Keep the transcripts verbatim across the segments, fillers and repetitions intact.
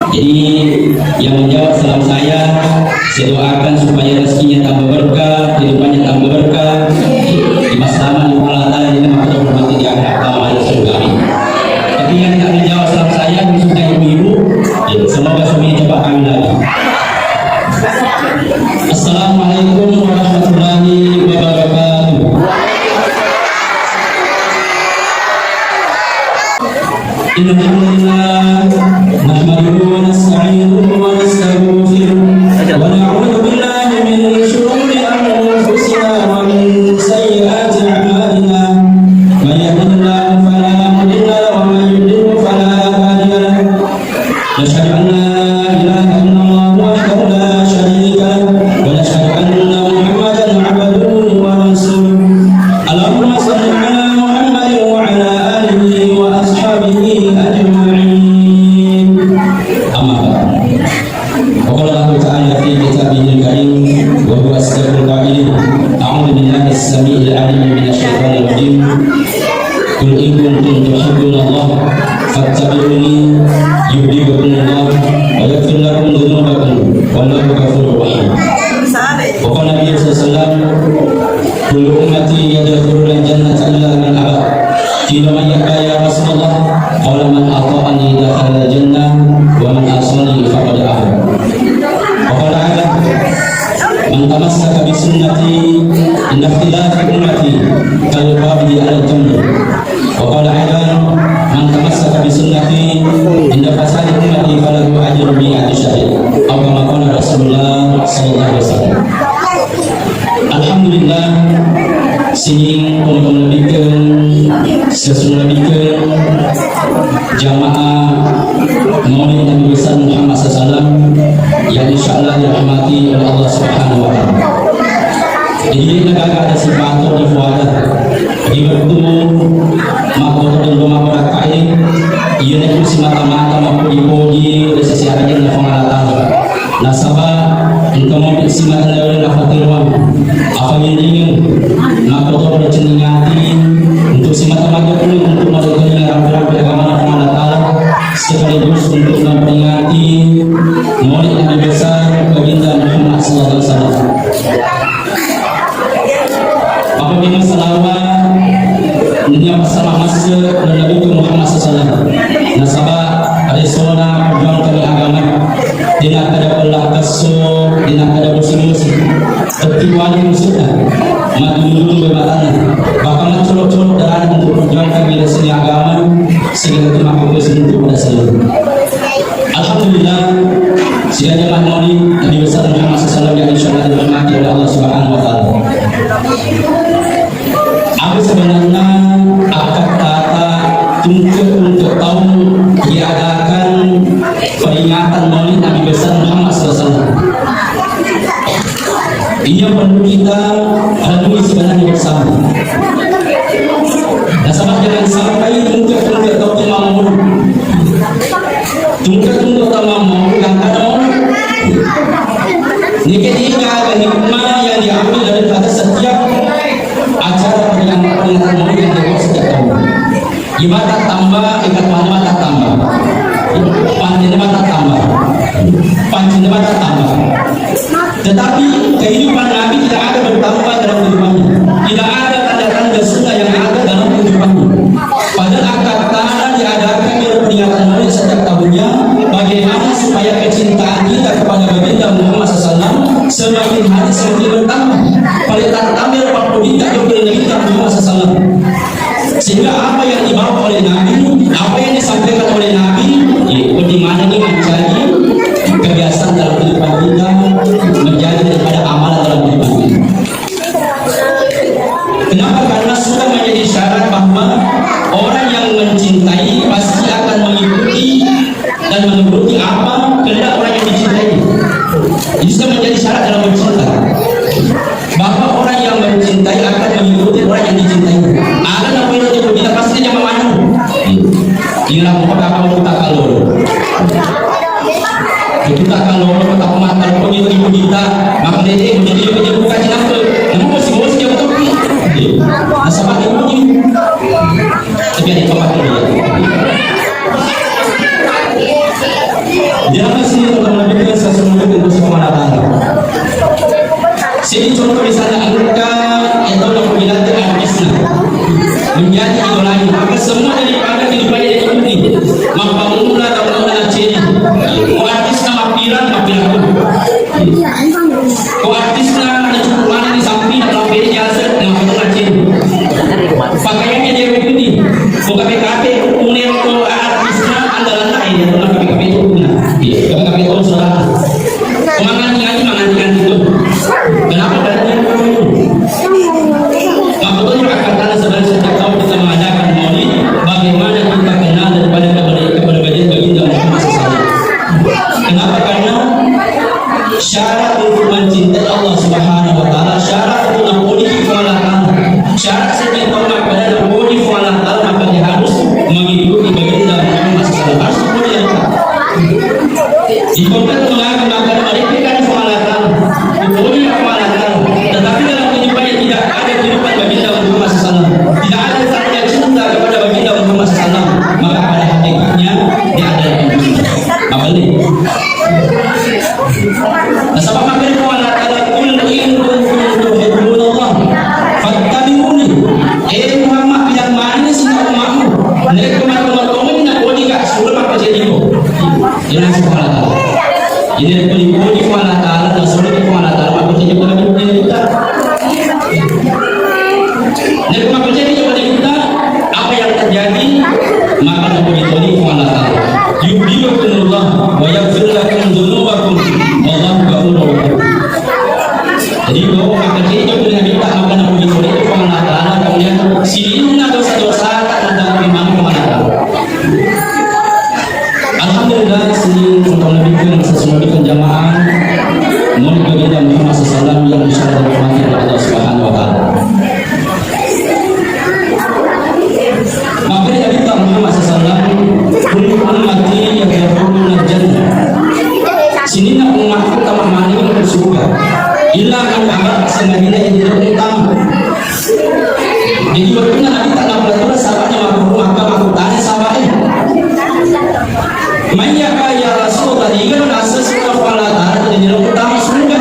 Jadi, yang menjawab salam saya, saya doakan supaya rezekinya tambah berkah, kehidupannya tambah berkah, dipassalamakni Allah Ta'ala, ini maka hormati di akhirat, tambah masuk surga. Amin. Tapi yang tidak menjawab salam saya, khususnya ibu-ibu, ya, semoga suaminya cepat kawin lagi. Assalamualaikum warahmatullahi wabarakatuh. إن الحمد لله نحمده ونستعينه ونستغفره ونعوذ بالله من شرور أنفسنا ومن سيئات أعمالنا. من يهده الله فلا مضل له ومن يضلل فلا هادي له. نشهد أن لا إله إلا الله وحده لا شريك له، ونشهد أن محمدا عبده ورسوله. اللهم صل على محمد وعلى آله وأصحابه أجمعين. أما بعد. وقال الله تعالى في كتابه الكريم، وهو أصدق القائلين: أعوذ بالله السميع العليم من الشيطان الرجيم. قل إن كنتم تحبون الله فاتبعوني يحببكم الله ويغفر لكم ذنوبكم والله غفور رحيم. وقال النبي صلى الله عليه وسلم: كل أمتي يدخلون الجنة إلا من أبى. قيل: من يأبى يا رسول الله؟ قال: من أطاعني دخل الجنة ومن عصاني فقد أبى. وقال أيضا: من تمسك بسنتي عند اختلاف أمتي كالقابض على الجمر. وقال أيضا: من تمسك بسنتي عند فساد أمتي فله أجر مائة شهيد. أو كما قال رسول الله صلى الله عليه وسلم. Alhamdulillah, sining tomatoa nabikkeng, sesuna nabikkeng, jamaah Maulid Nabi Besar Muhammad sallallahu alaihi wasallam yang insyaallah dirahmati oleh Allah Subhanahu wa Ta'ala. Jadi, de'na gaga ada sipato di fuada. Di wettu makkotoro dolo mabbarakkai, iya neku simata-mata mappoji-poji ri sisi arajana Puang Allah Ta'ala. Nasaba engka mopi simata nawe nafatirwang. Apa ngiringeng makkotoro cenning ati untuk simata majokku untuk madokenna rampe-rampe agamana Puang Allah Ta'ala, sekaligus untuk memperingati Maulid Nabi Besar Baginda Muhammad sallallahu alaihi wasallam. Apabila salawat, nennia massala masse ri Nabi Muhammad sallallahu alaihi wasallam. Nasaba ri sona perjuangkan agama, dena kada pella kesso, dena kada bosi-bosi. Tettiwani musuhna, madulung-dulung matanna, bahkan macolok-colok darahna untuk perjuangkan bela seni agama, sehingga itu maka untuk pada seluruh. Alhamdulillah, sidang jamaah Maulid Nabi Besar Muhammad sallallahu alaihi wasallam yang insyaallah dirahmati oleh Allah Subhanahu wa Ta'ala. Apa sebenarnya akad kata untuk, untuk tahun diadakan peringatan Maulid Nabi Besar Muhammad sallallahu alaihi wasallam? Ini yang perlu kita renungi sebenarnya bersama. Nasaba jangan sampai tungke-tungke tau temmammaulu. Tungke-tungke tau temmammaulu yang kada mau. Nike tiga ada hikmah yang diambil daripada setiap acara peringatan, peringatan Maulid yang dibuat setiap tahun. Ibadah tambah, ibadah tambah, panjang ibadah tambah, panjang ibadah tambah. Tetapi kehidupan Nabi tidak ada bertambah dalam kehidupannya. Tidak ada tanda-tanda sunnah yang ada dalam kehidupannya. Padahal akad tanah diadakan oleh peringatan Maulid setiap tahunnya. Bagaimana supaya kecintaan kita kepada Baginda Muhammad sallallahu alaihi wasallam semakin hari semakin bertambah? Paling tak tambah empat puluh bintang kepada Nabi Muhammad sallallahu alaihi wasallam. Sehingga apa yang dibawa oleh Nabi, apa yang disampaikan oleh Nabi, ya, bagaimana ini menjadi kebiasaan dalam kehidupan kita, menjadi daripada amalan dalam kehidupan kita. Kenapa? Karena sudah menjadi syarat bahwa orang yang mencintai pasti akan mengikuti dan menuruti apa kehendak orang yang dicintai. Itu sudah menjadi syarat dalam bercinta. Bahwa orang yang mencintai akan mengikuti orang yang dicintai. Ada yang punya kita pasti dia memandang. Inilah muka kamu kita kalau. Kita kalau kita mata pun itu ibu kita. Makanya dia menjadi bukan cinta. Namun masih mau siapa tuh? Nasaba ibu ini. Tapi ada tempat dia. Dalam sini untuk menunjukkan sesuatu untuk semua datang. Sini contoh misalnya engka itu untuk menjadi artisnya. Menjadi idolanya. Maka semua daripada kehidupannya diikuti. Maka mula tak mula ciri. Ko artisna mappirang, mappirang. Ko artisna ada cukup mana di samping, ada beda jasa, mappirang ciri. Pakaiannya dia ikuti. Ko kape-kape, unik ko artisna andalanna, eh, dia pernah kape-kape itu guna. Iya, kape-kape itu salah. Mangani-ngani, mangani-ngani itu. Kenapa? Karena dia Makanya, sebenarnya sejak tahun kita mengadakan maulid, bagaimana kita kenal daripada kepada, kepada baginda Muhammad sallallahu alaihi wasallam. Kenapa? Karena syarat untuk mencintai Allah Subhanahu wa Ta'ala, syarat untuk mengakui Allah Ta'ala, syarat setiap orang kepada mengakui Allah Ta'ala, maka dia harus mengikuti baginda Muhammad sallallahu alaihi wasallam. Harus mengikuti. Di kota mengaku maka mereka kan Allah Ta'ala. Kemudian Allah Ta'ala. Tetapi dalam kehidupannya tidak ada kehidupan baginda Muhammad sallallahu alaihi wasallam. Tidak ada tanda cinta kepada baginda Muhammad sallallahu alaihi wasallam. Maka pada hakikatnya dia ada yang benci. Apa ini? Nasaba makkeda Allah Ta'ala, "Qul in kuntum tuhibbunallah fattabi'uni." Eh Muhammad, bilang mana sih kamu mau? Mereka mau ngomongin nak boleh gak suruh apa jadi kok? Ini langsung Allah Ta'ala. Jadi boleh boleh Allah Ta'ala, dan suruh Allah Ta'ala, maka jadi boleh boleh kita. Dan maka jadi boleh kita, apa yang terjadi, maka boleh boleh Allah Ta'ala. Yuhibbukumullah wa yaghfir lakum dzunubakum. Wallahu ghafurur rahim. Jadi bahwa maka jadi boleh kita, maka boleh boleh Allah Ta'ala, kemudian silinna dosa-dosa tak ada iman Allah Ta'ala. Alhamdulillah, sini untuk lebihkan sesuai dengan jamaah Maulid Baginda Muhammad sallallahu alaihi wasallam yang insyaallah dirahmati oleh Allah Subhanahu wa Ta'ala. Maka Nabi Muhammad sallallahu alaihi wasallam, "Kullu ummati yadkhuluna jannah." Sininna umatku tama mani ke surga. Illa man aba, selainna yang tidak utama. Jadi, wettunna Nabitta nappalatura sahaba'na makkuro, maka makkutana sahaba'e, "Mayyaka ya Rasulullah, igana naseng sibawa Puang Allah Ta'ala tuli utama surga?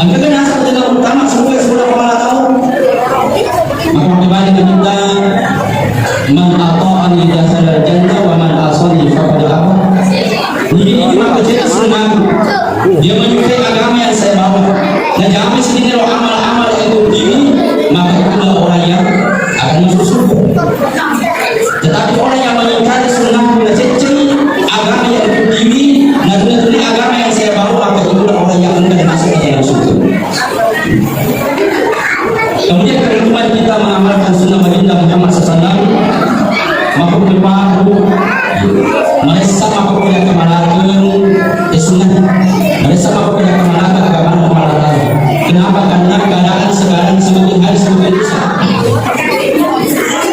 Engkaga naseng tuli utama surga sibawa Puang Allah Ta'ala?" Maka makkibali Nabitta, "Man ata'ani dakhalal jannah wa man asani faqad aba." Jadi, ini maka jadi sunnah. Dia menyukai agama yang saya bawa. Nah, jangan sendiri amal-amal yang itu diri, maka itulah orang yang akan masuk surga. Tetapi orang yang mengingkari sunnah, mengecek agama yang itu diri, nah, itu agama yang saya bawa, maka itulah orang yang akan masuk ke dalam surga. Kemudian ketentuan kita mengamalkan sunnah baginda Muhammad sallallahu alaihi wasallam, maka berpaku, merasa maka punya kemalakan, eh, sunnah. Merasa maka punya kemalakan agama Muhammad. Kenapa? Karena keadaan sekarang semakin hari semakin susah.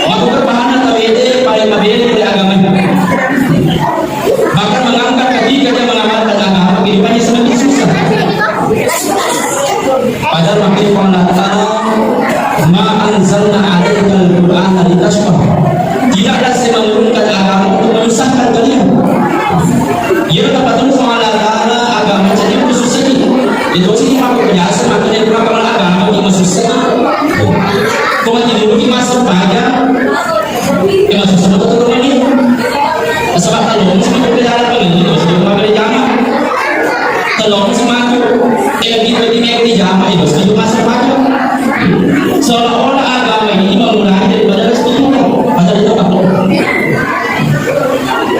Maka berpahana tawede paling mabede oleh agama. Bahkan menganggap ketika dia mengamalkan agama, kehidupannya semakin susah. Padahal makanya Allah Ta'ala, "Ma anzalna alaikal Qur'ana litashqa." Tidaklah saya menurunkan agama untuk menyusahkan kalian. Iya, dapat terus Allah Ta'ala agama jadi khusus ini. Itu sih mau biasa, makanya itu agama yang susah. Kau masih dulu di masa pelajar, ya, masuk sama teman-teman ini. Sebab kalau masih mau belajar apa ini, terus dia mau belajar jamaah. Kalau masih maju, eh, kita di meja di jamaah, ya, terus dia masuk maju. Seolah-olah agama ini mengurangi daripada rezeki kita. Padahal itu apa?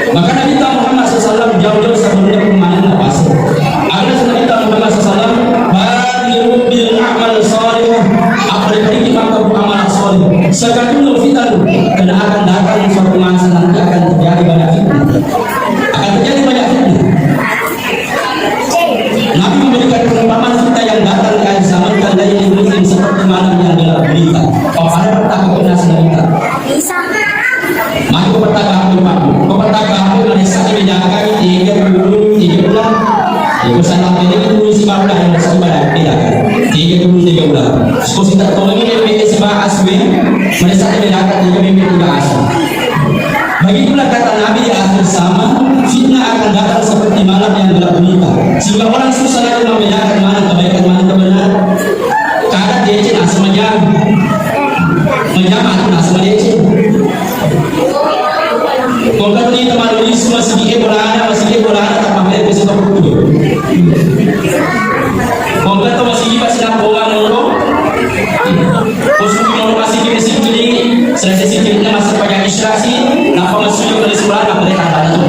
Maka Nabi Muhammad sallallahu alaihi wasallam jauh-jauh sebelumnya kemana nafas. Ada Nabi Muhammad sallallahu alaihi wasallam, "Badiru bil a'mal salih." Apa dikatakan maka amal salih? Sakadul fitan, karena akan datang suatu masa nanti akan terjadi banyak fitnah. Akan terjadi banyak fitnah. Nabi memberikan perumpamaan fitnah yang datang di akhir zaman, kal lailil muzlim, seperti malam yang gelap gulita. Apa ada pernah kau pernah cerita? Maka ko pettakaku, Pak. Ko pettakaku, meressa ni bedakan tiga puluh tiga bulan. Ya, ko salah pilih itu si Pak, yang meressa ni bedakan. Tiga puluh tiga bulan. Ko si tak tahu ini, dia pilih si Pak Asmi. Meressa ni bedakan tiga minggu tiga asli. Begitulah kata Nabi di akhir zaman, Fitnah akan datang seperti malam yang gelap gulita, sehingga orang susah lagi membedakan mana kebaikan, mana kebenaran. Kadang deceng naseng majama, majama atu naseng madeceng. Kongka tu ita malu lisu masigi e bolana, masigi e bolana, tak pakai besok tak pukul. Kongka tu masigi pas nak bawa mulu. Kosong mulu masigi, masigi, selesai sikirnya masuk pajak isyrak si, napa masuk ke sekolah, napa dia tak ada tu.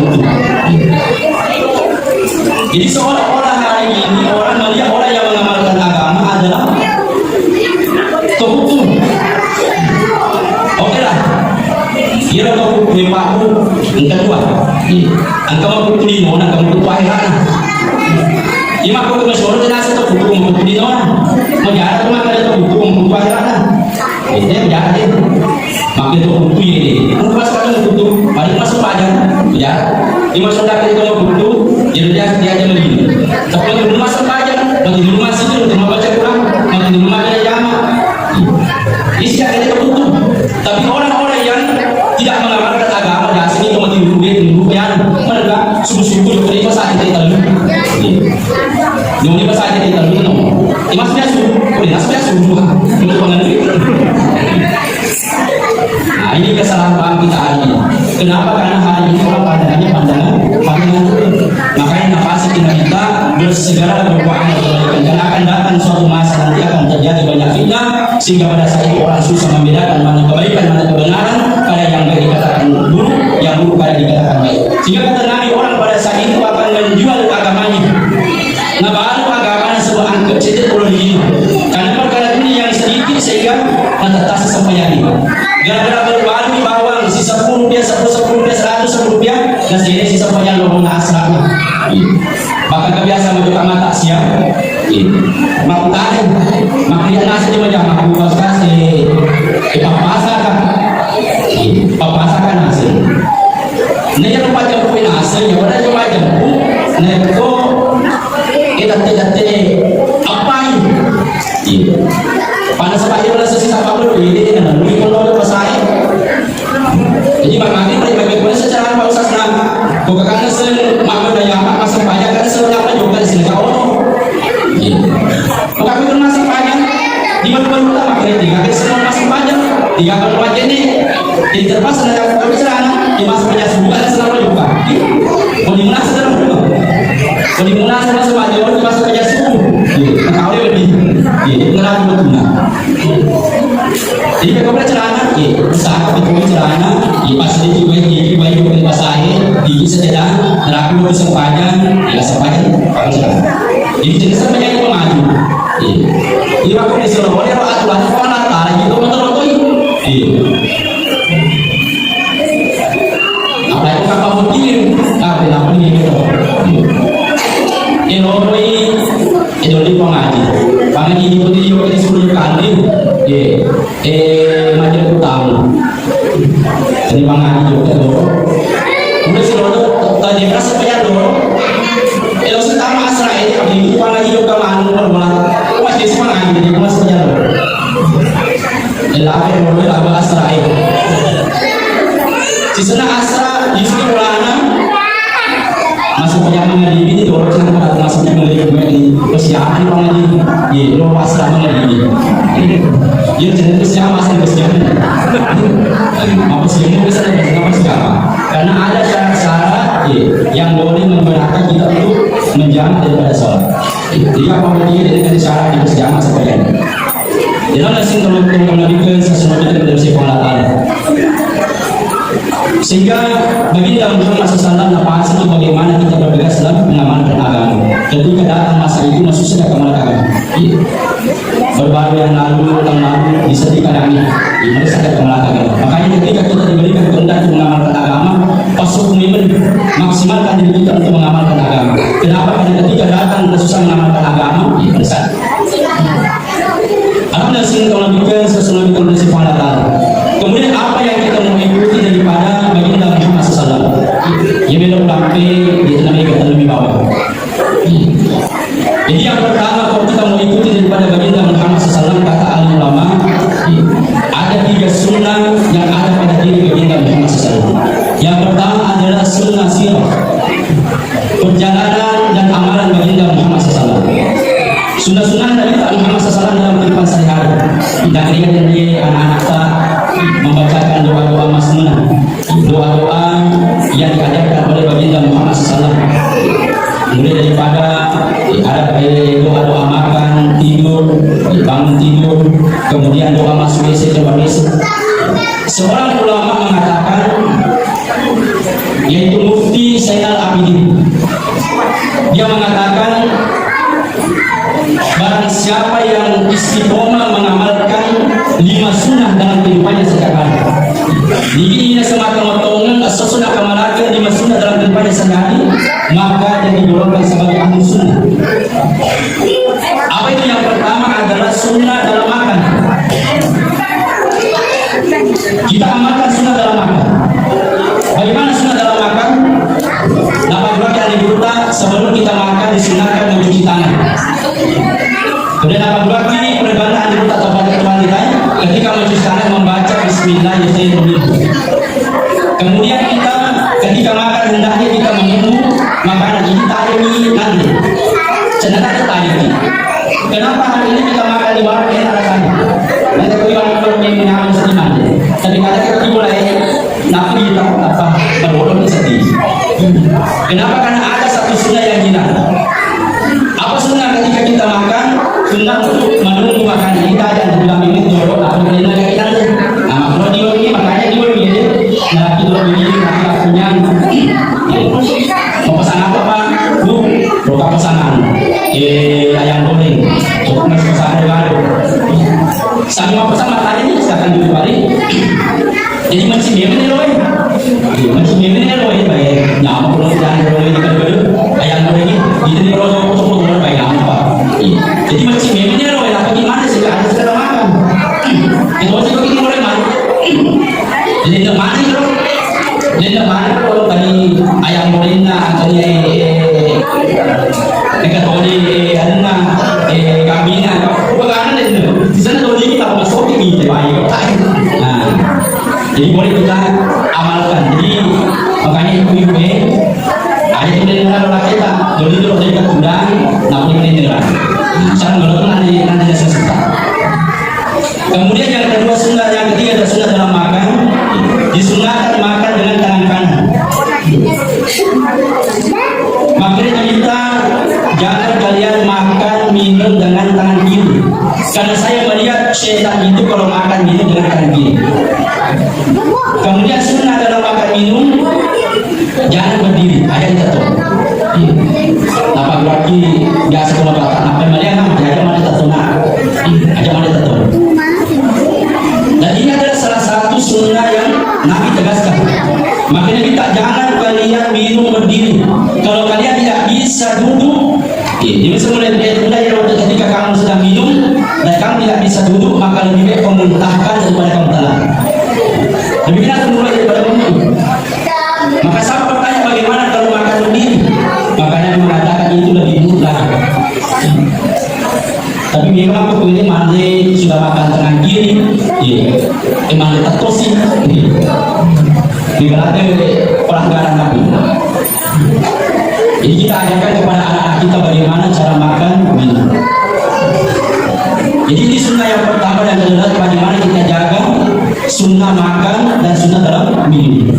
Jadi seolah-olah hari ini orang melihat orang yang mengamalkan agama adalah tohuttu. Oke lah. Iyaro tohuttu e, Pak, Bu, engka dua. Iya. Engka makkuttu lino, engka makkuttu akhiratna. Iya, makkuttu masyhur, tenasa tohuttu, makkuttu lino. Majarang tu makkeda tohuttu, makkuttu akhiratna. Iya, majarang deh. Makkeda tohuttu, iya deh. Engka makkuttu, paling masuk pajak. Majarang. Iya, masuk dapur itu makkuttu, jadi dia, dia aja melino. Tapi kalau dulu masuk pajak, bagi dulu masih dulu, cuma baca Quran, bagi dulu makan jama. Isi ada itu butuh. Tapi orang-orang yang tidak mengamalkan agama, ya, sini cuma tidur, dia tidur, ya, mereka subuh-subuh juga terima saja kita dulu. Jadi, pas aja kita dulu, no. Ini maksudnya subuh, ini maksudnya subuh. Ini pengen. Nah, ini kesalahan paham kita hari ini. Kenapa? Karena hari ini orang pandangannya pandangan, pandangan turun. Makanya nafasi kita, kita bersegeralah berbuat amal kebaikan. Karena akan datang suatu masa nanti akan terjadi banyak fitnah, sehingga pada saat itu orang susah membedakan mana kebaikan, mana kebenaran, pada yang baik dikatakan buruk, yang buruk pada dikatakan baik. Sehingga kata Nabi, orang pada saat itu akan menjual agamanya. Nabalu agama nasaba angka cedde pura lino. Karena perkara dunia yang sedikit sehingga natatasi sempajang. Gara-gara balu-balu bawang si sepuluh rupiah, sepuluh, sepuluh rupiah, seratus, sepuluh rupiah, nasaba si sempajang lo na asrama. Bahkan kebiasaan mencoba mata siang. Makutanya, makanya nasi cuma jam aku pas kasih. Eh, papasa kan? Papasa kan nasi. Nah, yang lupa jam pun nasi, ya udah coba jam pun. Nah, itu Eh, tette-tette, appai? Iya. Pada sebab dia merasa sisa apa dulu, ini dia kan, ini kalau ada pasai. Jadi, Bang Adi, paling baik boleh secara Pak Ustaz, nah, kok kakaknya sering makan daya apa, masuk banyak kan, sering apa juga di sini, kau. Iya. Kok kakaknya masuk banyak, di mana-mana tak makan, di kakaknya sering masuk banyak, di kakaknya macam ni. Jadi terpaksa nak cakap kami sana, di masa penjara bukan selama juga. Kau di mana sedang juga? Kau di mana sama sama jauh di masa penjara subuh? Iya, tahu ya lebih. Iya, ngerang betul nah. Jadi kalau ada celana, iya, usaha kita punya celana, iya, pas itu baik, iya, baik bukan pas air, iya, sedang, neraka mau sempajang, iya, sempajang, kalau celana. Jadi, jadi sempajang itu maju. Iya. Iya, aku disuruh oleh Pak Tuhan, Pak Natara gitu, betul, betul. Iya. Apa itu kapal putih? Ah, kenapa ini gitu? Iya. Eh, loroi, eh, doli pengaji. Pengaji di putih, yuk, di sepuluh kali. Iya. Eh, macam utama. Jadi, pengaji juga, tuh. Udah, si Rodo, tadi merasa penyadar. Eh, lo setama asra, eh, kami itu pengaji juga, manu, malah. Wah, jadi pengaji, jadi masih penyadar. Elape mulai lagu asra e. Sisena asra, justru ulana. Masuk pajak mangadibi, di dorong sana pada masuk mangadibi, di persiapan mangadibi. Iya, lo asra mangadibi. Iya, jadi persiapan, masuk persiapan. Apa sih, mau bisa ada persiapan? Karena ada syarat-syarat, iya, yang boleh membenarkan kita untuk menjamak daripada sholat. Jadi, apa dia dari syarat yang berjamaah seperti ini? Dalam nasi tolong-tolong Nabi ke sesuatu dari si Allah Ta'ala. Sehingga baginda Muhammad sallallahu alaihi wasallam napahami bagaimana kita bergegas dalam mengamalkan agama. Ketika datang masa itu, masuk sudah ke agama. Iya. Baru-baru yang lalu, tahun lalu, bisa dikadang ini. Iya, masih ada ke agama. Makanya ketika kita diberikan kehendak untuk mengamalkan agama, pas hukum ini maksimalkan diri kita untuk mengamalkan agama. Kenapa? Karena ketika datang susah mengamalkan agama, iya, bisa. Alam dan sini kalau bikin sesuai dengan kondisi pengalaman. Kemudian apa yang kita mau ikuti daripada baginda Muhammad sallallahu alaihi wasallam? Ya, beda ulang P, itu namanya kita lebih bawah. Jadi yang pertama, kalau kita mau ikuti daripada baginda Muhammad sallallahu alaihi wasallam, kata alim ulama, ada tiga sunnah yang ada pada diri baginda Muhammad sallallahu alaihi wasallam. Yang pertama adalah sunnah sirah. dan amalan Baginda Muhammad sallallahu alaihi wasallam. Sunnah-sunnah Nabi Muhammad sallallahu alaihi wasallam dalam kehidupan sehari-hari. Kita keringatkan dia anak-anak kita membacakan doa-doa masnunah, doa-doa yang diajarkan oleh Baginda Muhammad sallallahu alaihi wasallam. Mulai daripada, eh, ada, eh, doa-doa makan, tidur, eh, bangun tidur, kemudian doa masuk W C, keluar W C. Seorang ulama mengatakan, yaitu Mufti Zainal Abidin. Dia mengatakan, barang siapa yang istiqomah mengamalkan lima sunnah dalam kehidupannya setiap hari. Jadi, ini semata matongeng, asal sunnah kamalaka lima sunnah dalam kehidupannya sehari-hari, maka dia digolongkan sebagai ahli sunnah. Apa itu? Yang pertama adalah sunnah dalam makan. Kita amalkan sunnah dalam makan. Bagaimana sunnah dalam makan? Napagguruaki anggota, sebelum kita makan disunahkan mencuci tangan. Kemudian napagguruaki perebanan anggota atau pada teman kita, ketika mencuci tangan membaca Bismillahirrahmanirrahim. Kemudian kita ketika makan hendaknya kita menunggu makanan ini tadi nanti. Cenata tadi. Kenapa hari ini kita makan di warung, enak rasanya? Nanti aku bilang kalau memang nyaman sedih nanti. Tapi kata kita mulai, nanti kita apa? Berbodoh sedih. Kenapa? Karena ada satu sunnah yang hilang. Apa sunnah ketika kita makan? Sunnah untuk menunggu makanan. Kita ada di dalam ini jorok, tapi kita nggak hilang. Nah, kalau di ini makanya di ini ya. Nah, di ini nanti punya. Mau pesan apa, Pak? Bu, buka pesanan. Eh, ayam goreng. Bukan pesanan baru. Sama pesan matanya, silakan duduk balik. Jadi, macam ni mana, Roy? Iya, macam ni mana, Roy? Baik. Nyamuk, Roy, jangan, Roy, dekat dulu. Ayam goreng ni, kita ni, Roy, Roy, Roy, baik, apa? Iya. Jadi, macam ni mana, Roy? Apa gimana sih? Ada segala macam. Kita masih begini, Roy, Roy. Jadi, tak mana, Roy? Jadi, tak mana, Roy, tadi ayam goreng, nah, tadi, eh, eh, eh, eh, tadi, eh, ada, nah, eh, kambing, nah, apa, apa, ada, di sana, Roy, kita masuk, kita, Roy. Nah. Jadi boleh kita amalkan. Jadi makanya ibu-ibu, eh, ada yang dengar lagi tak? Jadi kalau kita kurang, nak boleh dengar. Nah, saya menurut nanti, nanti saya cerita. Kemudian yang kedua sunnah, yang ketiga ada sunnah dalam makan. Disunahkan makan dengan tangan kanan. Makanya kita, jangan kalian makan minum dengan tangan kiri. Karena saya melihat setan itu kalau makan minum dengan tangan kiri. Kemudian sunnah dalam makan minum, jangan berdiri, aja kita tuh. Iya. Apa berarti biasa kalau bapak makan melihat, nah, aja mana kita tuh, nah. Aja mana kita tuh. Dan ini adalah salah satu sunnah yang Nabi tegaskan. Makanya kita jangan kalian minum berdiri. Kalau kalian tidak bisa duduk, eh, jadi semula dia tunda ya, waktu ketika kamu sedang minum dan kamu tidak bisa duduk, maka lebih baik kamu muntahkan daripada kamu telan. Lebih enak dulu daripada minum. Maka sahabat bertanya, "Bagaimana kalau makan berdiri?" Maka Nabi mengatakan, "Itu lebih buruk lagi." Tapi memang aku ini mande sudah makan tangan kiri, iya. Eh, mande tatosi, iya. Ini berarti pelanggaran Nabi. Jadi kita ajarkan kepada anak-anak kita bagaimana cara makan minum. Jadi ini sunnah yang pertama dan kedua bagaimana kita jaga sunnah makan dan sunnah dalam minum.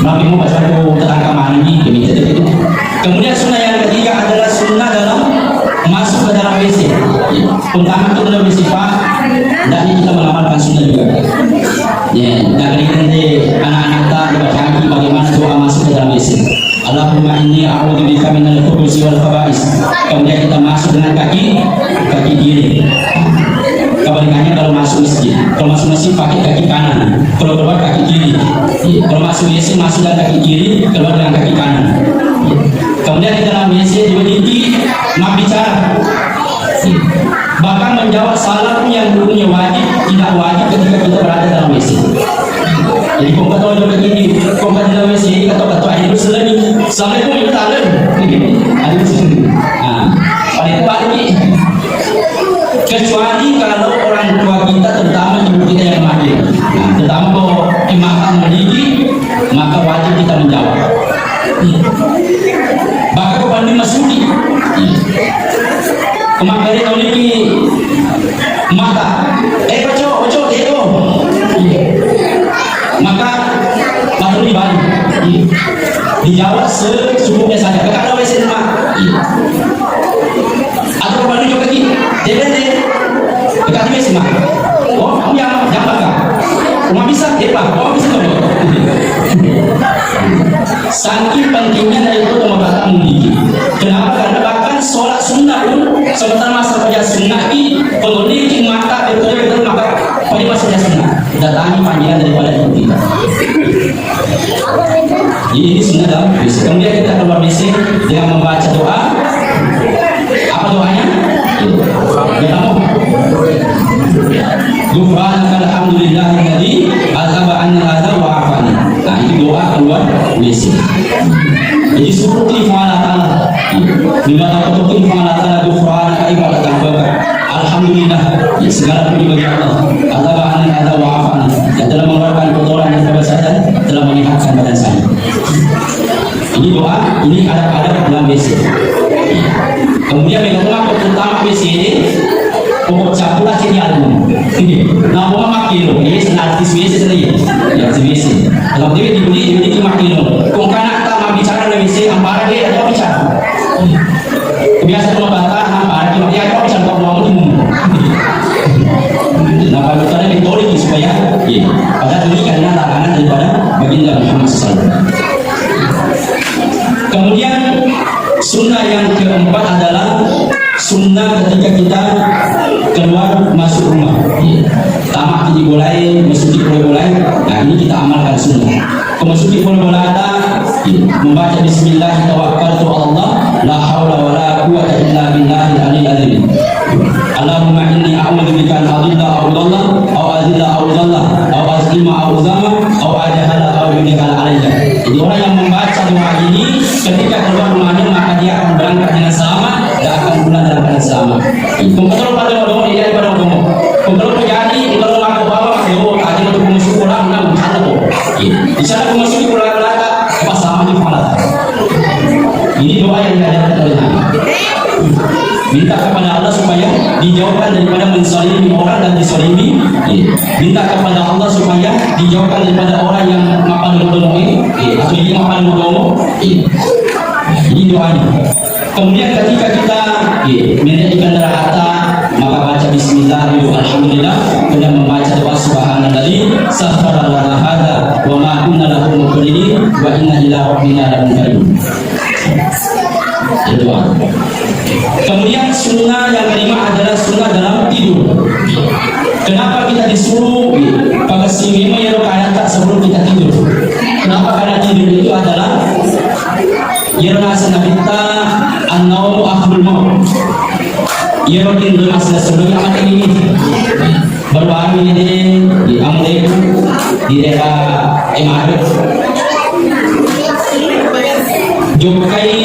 Nabi mau baca aku terangkan mana ini, demikian itu. Kemudian sunnah yang ketiga adalah sunnah dalam masuk ke dalam W C. Pertama itu dalam W C, Pak, dan kita mengamalkan sunnah juga. Ya, dan ini nanti anak-anak kita dibaca lagi bagaimana doa masuk ke dalam W C. Allahumma inni a'udzu bika minal khubusi wal khaba'is. Kemudian kita masuk dengan kaki, kaki kiri. Kebalikannya kalau masuk masjid. Kalau masuk masjid pakai kaki kanan. Kalau keluar kaki kiri. Iya. Kalau masuk W C masuk dengan kaki kiri, keluar dengan kaki kanan. Iya. Kemudian di dalam W C juga diti, mak bicara. Bahkan menjawab salam yang hukumnya wajib, tidak wajib ketika kita berada dalam W C. Jadi, kok kata orang begini, kok kata dalam W C, kata-kata akhir selagi. Assalamualaikum, itu tak ada. Ada di sini. Nah, paling balik. Kecuali kalau orang tua kita, terutama ibu kita yang mati. Nah, terutama kalau imam meninggi, maka wajib kita menjawab. Bahkan kalau pandemi Dijawab secukupnya saja. Kakak ada W C, Mak? Iya. Atau kalau baru juga lagi, dia bete. Kakak di W C, Mak. Oh, kamu yang, yang makan. Rumah bisa, dia, Pak. Oh, bisa tuh. Saking pentingnya dari itu pengobatan mendidih. Kenapa? Karena bahkan sholat sunnah pun sementara masa kerja sunnah di pengondiki mata, betul-betul maka pada masa kerja sunnah. Datangi panggilan daripada itu kita. Jadi ini sunnah dalam W C. Kemudian kita keluar W C dengan membaca doa. Apa doanya? Doa. Ghufranaka alhamdulillahilladzi azhaba anni al-adza wa afani. Nah, itu doa keluar W C. Jadi syukuri Puang Allah Ta'ala. Minta taufiq Puang Allah Ta'ala, ghufranaka, ibadah tanpa Alhamdulillah, ya, segala puji bagi Allah. Azhaba anni al-adza wa afani. Yang telah mengeluarkan kotoran dan kebersihan, telah menyehatkan badan saya. Ini doa, ini adab-adab dalam W C. Kemudian yang kedua, pertama W C ini, pokok capura sini album. Nah, mau makin lo, ini artis W C tadi. Ya, artis W C. Kalau dia dibeli, dibeli cuma kilo. Kok anak tak mau bicara dalam W C, apa dia ada bicara? Biasa cuma batas, nampak ada cuma dia, kok bisa lupa pulang tuh. Nah, kalau misalnya metode itu supaya, iya. Padahal ini karena larangan daripada baginda Muhammad sallallahu alaihi wasallam. Kemudian sunnah yang keempat adalah sunnah ketika kita keluar masuk rumah. Iya. Tama di bolai, masuk di bolai, nah ini kita amalkan sunnah. Memasuki bola-bolata, membaca bismillah, tawakkaltu 'ala Allah, la haula wala quwwata illa billahil aliyil azim. Allahumma inni a'udzu bika an adilla aw udalla, aw azilla aw udalla, aw azlima aw uzama, aw ajhala aw yujhala alayya. Jadi orang yang membaca doa ini ketika keluar rumahnya maka dia akan berangkat dengan selamat dan akan pulang dalam keadaan selamat. Kung katoro pada modong, iya pada modong. Kung katoro terjadi, kung katoro maka bawa, maka dewa, aja untuk masuk pulang, nah, insya Allah. Insya Allah masuk pulang neraka, pas sama di kepala. Ini doa yang diajarkan oleh Nabi. Minta kepada Allah supaya dijauhkan daripada menzalimi orang dan dizalimi. Minta kepada Allah supaya dijauhkan daripada orang yang mapadomo-domo, atau ini mapadomo-domo. Ini doanya. Kemudian ketika kita, iya, menjadi kendaraan, maka baca bismillah, alhamdulillah, kemudian membaca doa subhanalladzi sakhkhara lana hadza wa ma kunna lahu muqrinin wa inna ila rabbina lamunqalibun. Itu doa. Kemudian sunnah yang kelima adalah sunnah dalam tidur. Kenapa kita disuruh pakai sini ya, kalau kayak tak sebelum kita tidur? Kenapa? Karena tidur itu adalah Iyaro naseng Nabitta, "An-naumu ahlul maut." Iyaro tinro naseng sebelum mate ini. Baru-baru ini di Amleku, di daerah Emare. Jokkai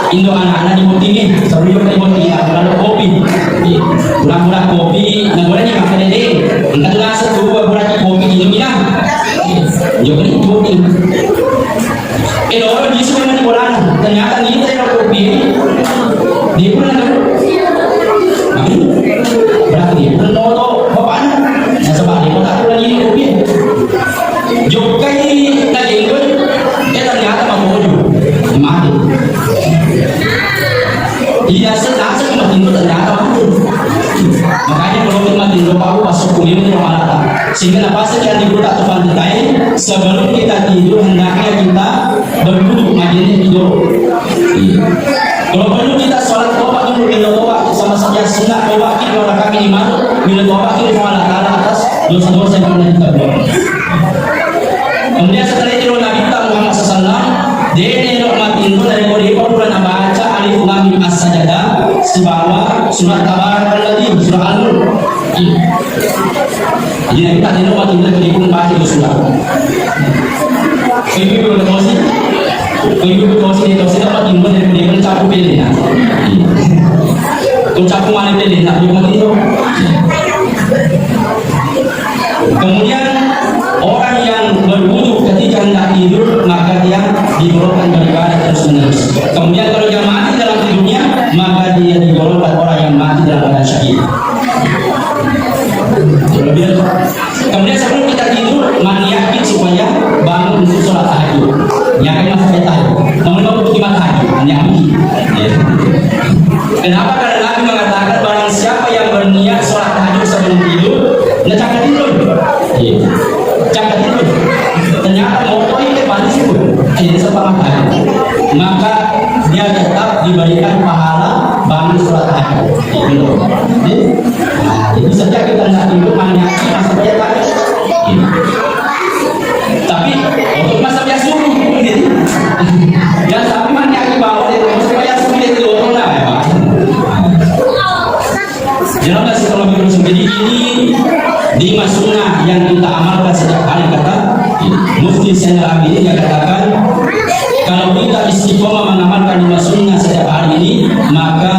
indo anak-anak di botting, sebelum jokkai botting, lalu kopi. Pura-pura kopi, nah boleh nih makan deh. Enggak ngasih tuh, pura-pura kopi di Indomie. Jokkai botting. Eh, loro lisu memang di bolana. Ternyata nita yang kopi. Dia pun ada. Amin. Berarti dia pun noto bapaknya. Nasaba dia pun tak pernah ngirim kopi. Jokkai na jenggot. Eh, ternyata mabojo. Mati. Iya, senasa mati ternyata mati. Makanya kalau kita mati, lupa aku pas hukum ini, sehingga napasaki ati gurutta tu panritae, sebelum kita tidur hendaknya kita berwudu, majene tidur. Iya. Kalau perlu kita sholat tobat dulu, minta tobat sama saja sunnah tobat kita orang kami di mana, minta tobat kita kepada Allah Taala atas dosa-dosa yang pernah kita buat. Kemudian setelah itu Nabi kita Muhammad sallallahu alaihi wasallam, dia ini mati itu dari kode pura nabaca alif lam mim as-sajadah sibawa surat Tabarakalladzi, surat Al-Mulk. Jadi, kita tengok waktu kita jadi pun baca itu surah. Ibu-ibu tosi, ibu-ibu tosi, dia tosi dapat ibu dari dia pun cakup pilih, nah. Kau cakup mana pilih, nak ibu mati itu. Kemudian, orang yang berwudu ketika hendak tidur, maka dia digolongkan beribadah terus-menerus. Kemudian, kalau dia mati dalam tidurnya, maka dia digolongkan orang yang mati dalam keadaan syahid. Kemudian, kemudian sebelum kita tidur, maniakin supaya bangun untuk sholat tahajud. Niatin masa kita tahajud. diberikan pahala bangun sholat tahajud. Gitu. Jadi, nah, jadi setiap kita nggak tidur, maniati masuk aja kan. Tapi untuk masa biasa dulu, gitu. Ya, tapi maniati bawa dia masuk aja sulit itu orang lah, ya, Pak. Jelas, kalau begitu, jadi ini lima sunnah yang kita amalkan setiap hari, kata Mufti Zainal Abidin yang katakan, kalau kita istiqomah mengamalkan lima sunnah setiap hari ini, maka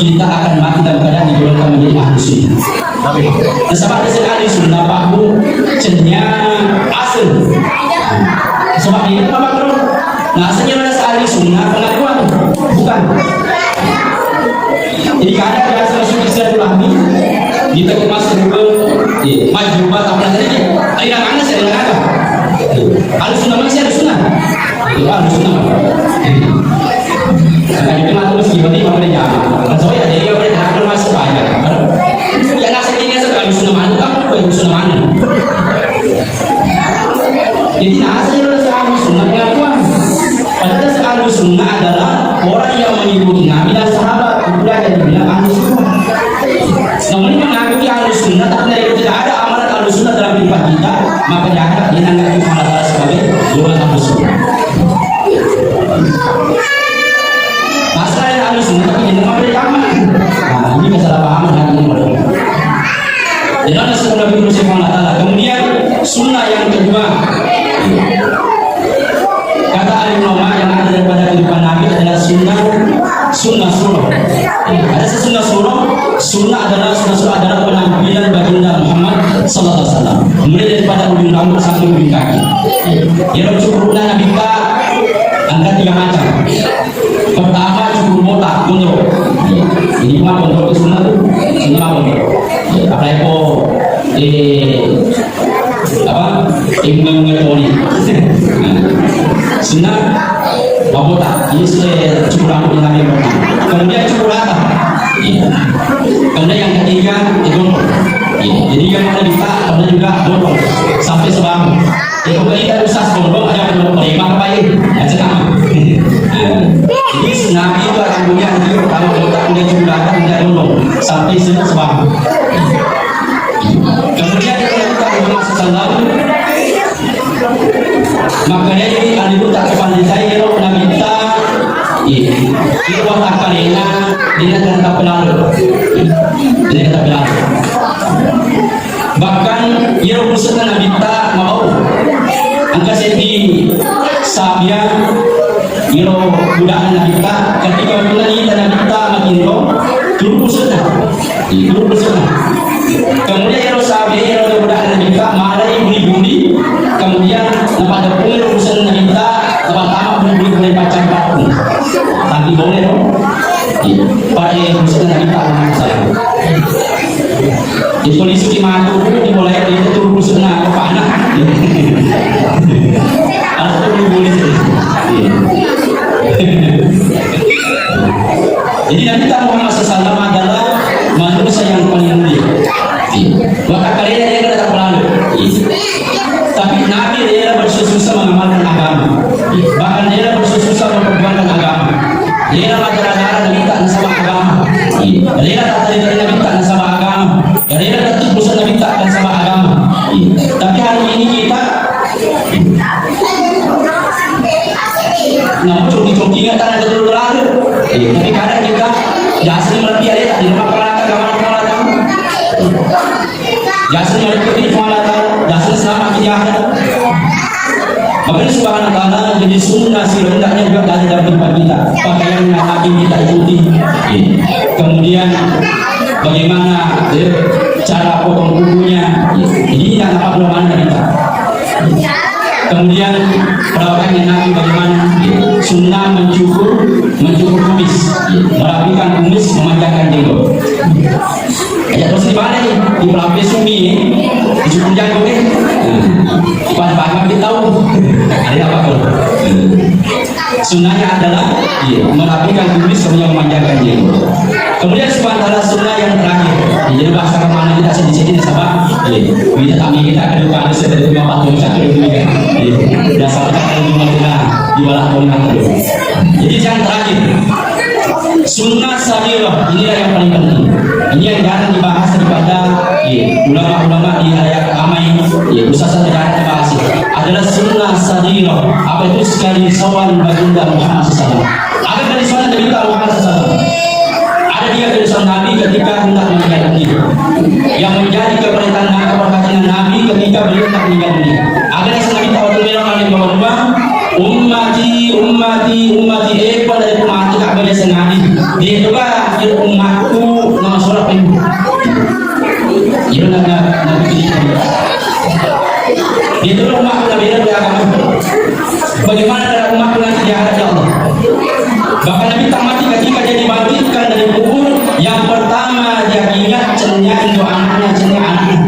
kita akan mati dalam keadaan digolongkan menjadi ahli sunnah. Nasaba ahli sunnah, Pak Bu, cenya asli. Sebab ini, Pak Bu, nasanya rasa ahli sunnah pengakuan, bukan. Jadi, kadang biasa masuk Islam lagi, kita ke masuk juga, iya, maju, apa, apa tadi? Ayo, mana sih, mana? Ahli sunnah, mana sih ahli sunnah? Itu ahli sunnah. Nah, itu masuk mesti berarti apa dia? Kan saya ada dia boleh kenapa masuk aja. Ya, nggak sedihnya sekali sunnah mana, kan? Bukan sunnah mana? Jadi, nah, saya rasa ahli sunnah pengakuan. Padahal ahli sunnah adalah orang yang mengikuti Nabi dan sahabat. Itu aja dibilang ahli sunnah. Namun mengakui ahli sunnah, tapi dari tidak ada amalan ahli sunnah dalam kehidupan kita, maka jangan kita anggap Allah Ta'ala sebagai golongan ahli sunnah. Masalah yang ahli sunnah, tapi jangan memberi amal. Nah, ini kesalahpahaman hari ini. Jadi, ada sunnah Nabi Muhammad sallallahu alaihi wasallam. Kemudian, sunnah yang kedua, kata Alim Ulama, yang ada daripada kehidupan Nabi adalah sunnah, sunnah surah. Ada sunnah surah, sunnah adalah, sunnah surah adalah penampilan Baginda Muhammad sallallahu alaihi wasallam. Mulai daripada ujung rambut sampai ujung kaki. Yang cukurna Nabi kita angkat tiga macam. Pertama, cukur botak, gondrong. Ini mah gondrong itu sunnah tuh. Sunnah gondrong. Apa itu? Eh, apa? Imam Ngetoni. Sunnah botak. Ini sudah cukur rambut yang Nabi yang pertama. Kemudian cukur rata. Iya. Kemudian yang ketiga, itu gondrong. Iya. Jadi yang mana bisa, kemudian juga gondrong. Sampai sebelum. Itu kita usah sombong, ada pun terima apa ini? Ya, senang. Jadi, Nabi itu akan punya, kalau kita punya jumlah, kita dulu sampai semua sebab. Kemudian, kita Muhammad sallallahu alaihi wasallam, makanya ini ada tak kepandai saya, kalau Nabi kita, iya, itu watak karena dia tetap pelalu, dia tetap pelalu. Bahkan, iyaro pusenna Nabitta mabau. Engka seddi sabia, iyaro budana Nabitta, ketika waktunna nita Nabitta matinro, turu pusenna. Turu pusenna. Kemudian iyaro sabia, iyaro budana Nabitta, malai buli-buli, kemudian napaddeppungi ro pusenna Nabitta, napattama buli-buli pole paccang pappung. Tapi boleh, no? Iya. Pada pusenna Nabitta, jadi polisi ki matu, di mulai dia itu turu pusenna, apa anak? Harus turu polisi. Jadi Nabitta Muhammad sallallahu alaihi wasallam adalah manusia yang paling mulia. Maka kalian dia tidak terlalu. Tapi Nabi rela bersusah-susah mengamalkan agama. Bahkan rela bersusah-susah memperjuangkan agama. Rela madarah-darah Nabitta nasaba agama. Rela tak terima Nabitta nasaba agama. Rela tetap bosan Nabitta nasaba agama. Tapi hari ini kita namun coki-coki nggak tanah betul terakhir. Tapi kadang kita jasni melebihi ada di rumah peralatan, kamar peralatan. Jasni melebihi peralatan, jasni selama di akhirat. Makanya subhanahu wa ta'ala jadi sunnah sih hendaknya juga dari dalam tempat kita. Pakaian yang Nabi kita ikuti. Kemudian bagaimana, ya, cara potong kukunya. Jadi tidak nampak belum ada kita. Kemudian perawakannya Nabi bagaimana? Sunnah mencukur, mencukur kumis, merapikan kumis, memanjangkan jenggot. Aja terus di mana nih? Di Pelampe Sumi, di Sukun Jago nih. Pas banget kita tahu. Ada apa tuh? Sunnahnya adalah, iya, merapikan kumis, kemudian memanjangkan jenggot. Kemudian subhanahu wa ta'ala sunnah yang terakhir. Jadi bahasa kemana kita sedikit-sedikit sama. Iya, kita kami kita kedukaan seperti lima patung satu ini kan. Iya, dasar kita di mana di bawah tahun terus. Jadi yang terakhir. Sunnah saghirah, inilah yang paling penting. Ini yang jarang dibahas daripada, iya, ulama-ulama di area ramai, iya, ustaz-ustaz jarang dibahas. Adalah sunnah saghirah. Apa itu? Sekali sowan Baginda Muhammad sallallahu alaihi wasallam. Ada kali sowan Nabi Muhammad sallallahu alaihi wasallam. Ada dia kali sowan Nabi ketika hendak meninggal dunia. Yang menjadi keperhatian, keperhatian Nabi ketika beliau hendak meninggal dunia. Ada yang Nabi tahu tu bilang oleh dua, "Ummati, ummati, ummati, eh, pada itu mati tak boleh sengaja." Dia itu kan, dia umatku, nama surat itu. Dia nak, nak, nak, dia itu umatku, Nabi, dia agama. Bagaimana kalau umatku nanti di akhirat, ya Allah? Bahkan Nabi tak mati ketika dia dibangkitkan dari kubur, yang pertama dia ingat cennya itu anaknya, cennya anaknya.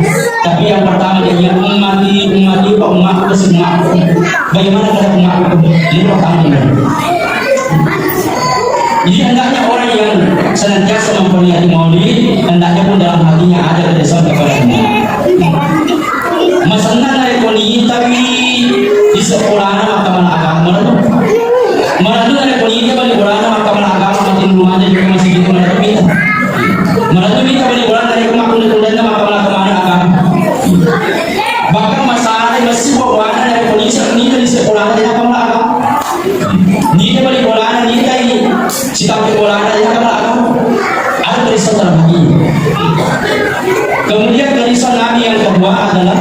Tapi yang pertama dia ingat ummati, ummati, apa umatku, si umatku. Bagaimana kalau umatku? Ini pertama dia. Jadi hendaknya orang yang senantiasa memperingati Maulid, hendaknya pun dalam hatinya ada keresahan kepada Allah. Masenna narekko nitawi di sekolahna makkamala agama. Marennu narekko nitawi bali bolana makkamala agama, matinru maneng di masjid itu, marennu mita. Marennu mita bali bolana narekko makkunrai-kunrainna makkamala-kamala agama. Bahkan masalah masih buana narekko nisa nita di sekolahna de makkamala agama. Nita bali bolana, nitai sitappe bolana, ya kan, Pak? Ada tulisan dalam hati. Kemudian tulisan Nabi yang kedua adalah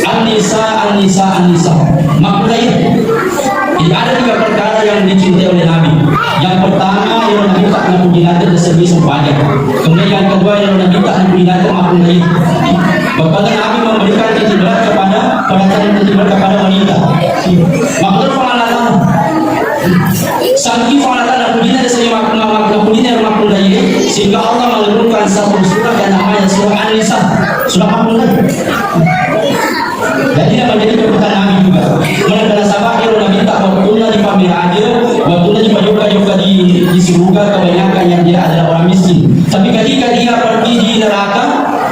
An-Nisa, An-Nisa, An-Nisa. Maknanya, jadi ada tiga perkara yang dicintai oleh Nabi. Yang pertama, yang Nabi tak mampu dilatih dari segi sempajang. Kemudian yang kedua, yang Nabi tak mampu dilatih, mampu dari. Bahkan Nabi memberikan titik berat kepada, perhatian titik berat kepada wanita. Maknanya pengalaman. Saking fangalatta napujianna ri saliweng mak-, mak-, mak-, napujianna ri makkunraié, sehingga Allah menurunkan satu surah yang namanya surah An-Nisa, surah makkunrai. Jadi, yang menjadi catatan Nabi juga. Mengenai sahabat, kalau Nabi tak waktunya di pamer aja, waktunya di pajoka-joka di, di surga, kebanyakan yang dia adalah orang miskin. Tapi ketika dia pergi di neraka,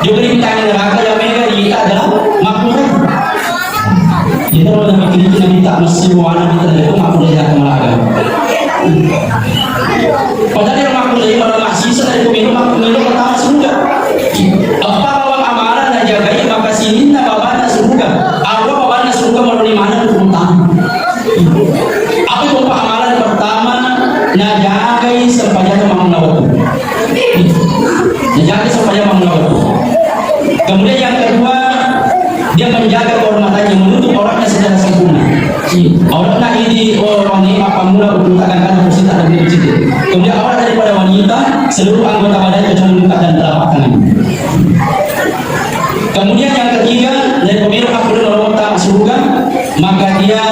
dia pergi di neraka, yang mega dia adalah makkunrai. Kita mau mikir, kita minta mesti mau anak kita dari rumah, udah ya, kemana? Padahal yang makkunrai malah masih, saya itu minum, makkunrai pertama surga. Apa bawang amalan dan jagai, maka sininna babana surga. Apa babana surga, malah di mana, di rumah. Apa itu amalan pertama? Najagai sempajang mamang lawatu. Najagai sempajang mamang lawatu. Kemudian yang kedua, dia menjaga kehormatannya, menutup auratnya secara sempurna. Auratna ini, oh, ini apa mula untuk takkan kan harus tak lebih kecil. Kemudian aurat daripada wanita, seluruh anggota badan kecuali muka dan telapak tangan. Kemudian yang ketiga, dari pemilik aku dulu, kalau tak surga, maka dia,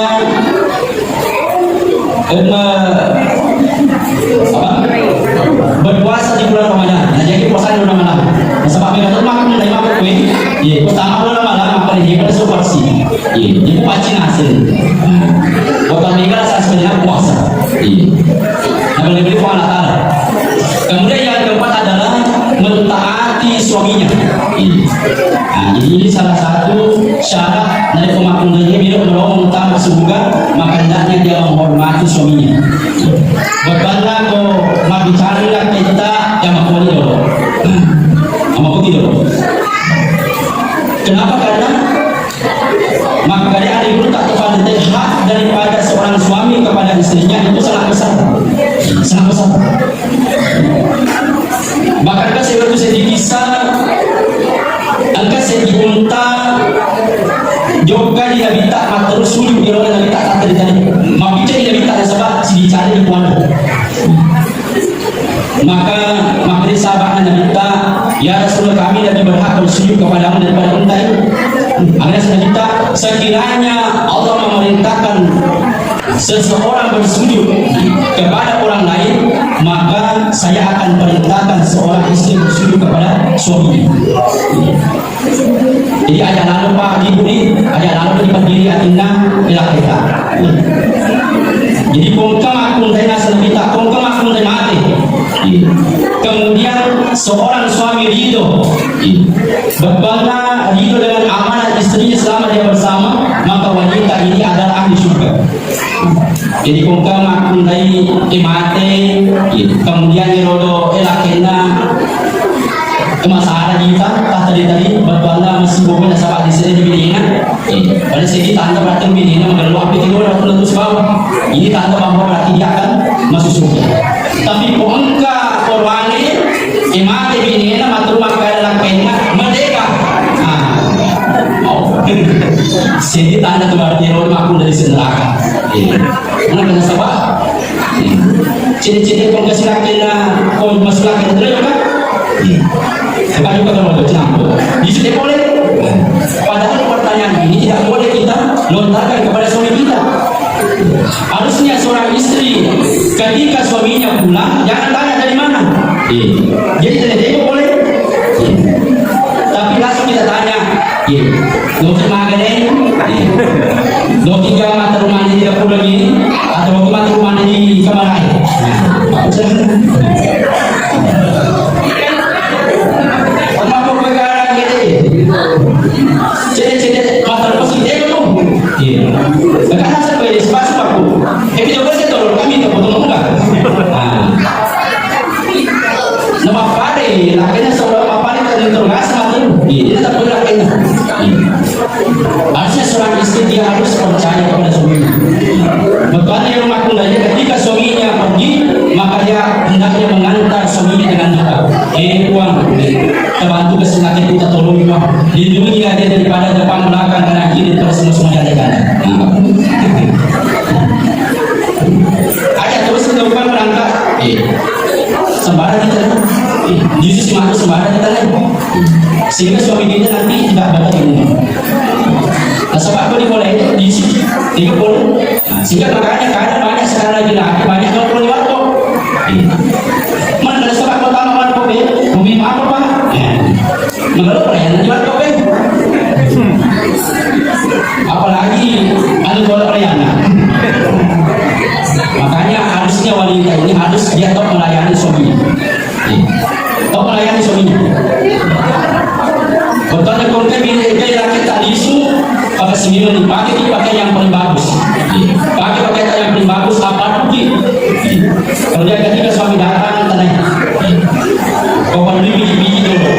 eh, me-, apa? Berpuasa di bulan Ramadan. Nah, jadi puasa di bulan Ramadan. Nah, sebab mereka tuh makan dari makan kue. Iya, pertama bulan Ramadan, maka dia pada suka sih. Iya, jadi pasti nasi. Buat mereka rasa sebenarnya puasa. Iya. Nah, boleh beli Allah Ta'ala. Kemudian yang keempat adalah mentaati suaminya. Iya. Nah, jadi ini salah satu syarat dari pemakmum ini, bila mau utama surga, maka hendaknya dia menghormati suaminya. Berbangga ko mabicara kita yang makmum itu. Sama aku gitu. Kenapa? Karena maka dia ada guru tak terpandang hak daripada seorang suami kepada istrinya itu sangat besar. Sangat besar. Bahkan kan saya itu sedikit kisah, angka sedikit unta, jokka di Nabi tak terus sujud di Nabi tak terjadi. Mabicara di Nabi tak ada sebab, si bicara di kuana. Maka, maka sahabat Nabi ta, "Ya Rasulullah, kami lebih berhak bersujud kepadamu daripada unta itu." Akhirnya Nabi ta, "Sekiranya Allah memerintahkan seseorang bersujud kepada orang lain, maka saya akan perintahkan seorang istri bersujud kepada suaminya." Jadi, aja' lalo, Pak, Ibu, nih, aja' lalo di berdiri atinna ila kita. Jadi, kongka makkunrai naseng Nabi ta, kongka makkunrai mate. Kemudian, seorang suami ridho. Bapaknya ridho dengan amanah istrinya selama dia bersama, maka wanita ini adalah ahli surga. Jadi ko engka makkunrai, eh, mate, kemudian irodo, eh, lakkainna, eh, masara jita, tattali-tali, bettuanna masih bohong nasaba disere di binena. Eh, pada segi tanda berarti binena magello api tiga orang terus bawah. Ini tanda bahwa berarti dia akan masuk surga. Tapi ko engka korwane, eh, mate binena, maturu makkeda lakkainna, merdeka. Ah, mau. Sedi tanda tu berarti ro makkunrai senraka. Eh, mana kena sabab? Eh, cede-cede ko engka lakkainna, ko masuk lakkainna terus kan? Eh, bukan juga kalau ada campur. Bisa dia boleh. Padahal pertanyaan ini tidak boleh kita lontarkan kepada suami kita. Harusnya seorang istri ketika suaminya pulang, jangan tanya dari mana. Iya. Jadi tidak, tidak boleh. Iya. Tapi langsung kita tanya, iya. Loki magane? Iya. Loki gama terumah ini tidak pulang ini? Atau loki mata rumah ini kemana? Iya. Kenapa gue garang gede? Cede-cede mata lepas gede lu. Iya. Karena saya beri spasi aku. Eh, kita boleh tolong kami ke foto muka. Ah. Nama pare, lakkainna seorang apa nih tadi terus mati. Iya, dia tak boleh lakkainna. Iya. Harusnya seorang istri dia harus percaya kepada suaminya. Bettuanna yang makkunrai ketika suaminya pergi, maka dia hendaknya mengantar suaminya dengan doa. Eh, Puang, terbantu kesenangan kita tolong, Puang. Lindungilah dia daripada depan belakang kanan kiri terus semua semua jalan. Aja terus kita bukan berangkat. Eh, sembarang kita. Eh, Yesus masuk sembarang kita lagi. Sehingga suami kita nanti tidak bakal ilmu. Nah, sebab apa dimulai itu di sini? Tiga puluh. Nah, sehingga makanya kadang banyak sekarang lagi lagi banyak yang perlu waktu. Mana ada sebab pertama waktu ya? Bumi apa pak? Ya. Mengeluh perayaan lagi waktu ya. Apalagi anu kalau perayaan. Makanya harusnya wanita ini harus dia tahu melayani suaminya. Iya. Tau melayani suaminya. Bettuanna ko engka bini, engka laki tak lisu, pakai semilan, pakai, pakai yang paling bagus. Iya. Pakai pakaian yang paling bagus, apa tuh, Ki? Iya. Kemudian ketika suami datang, tanya, "Kau perlu biji-biji dulu."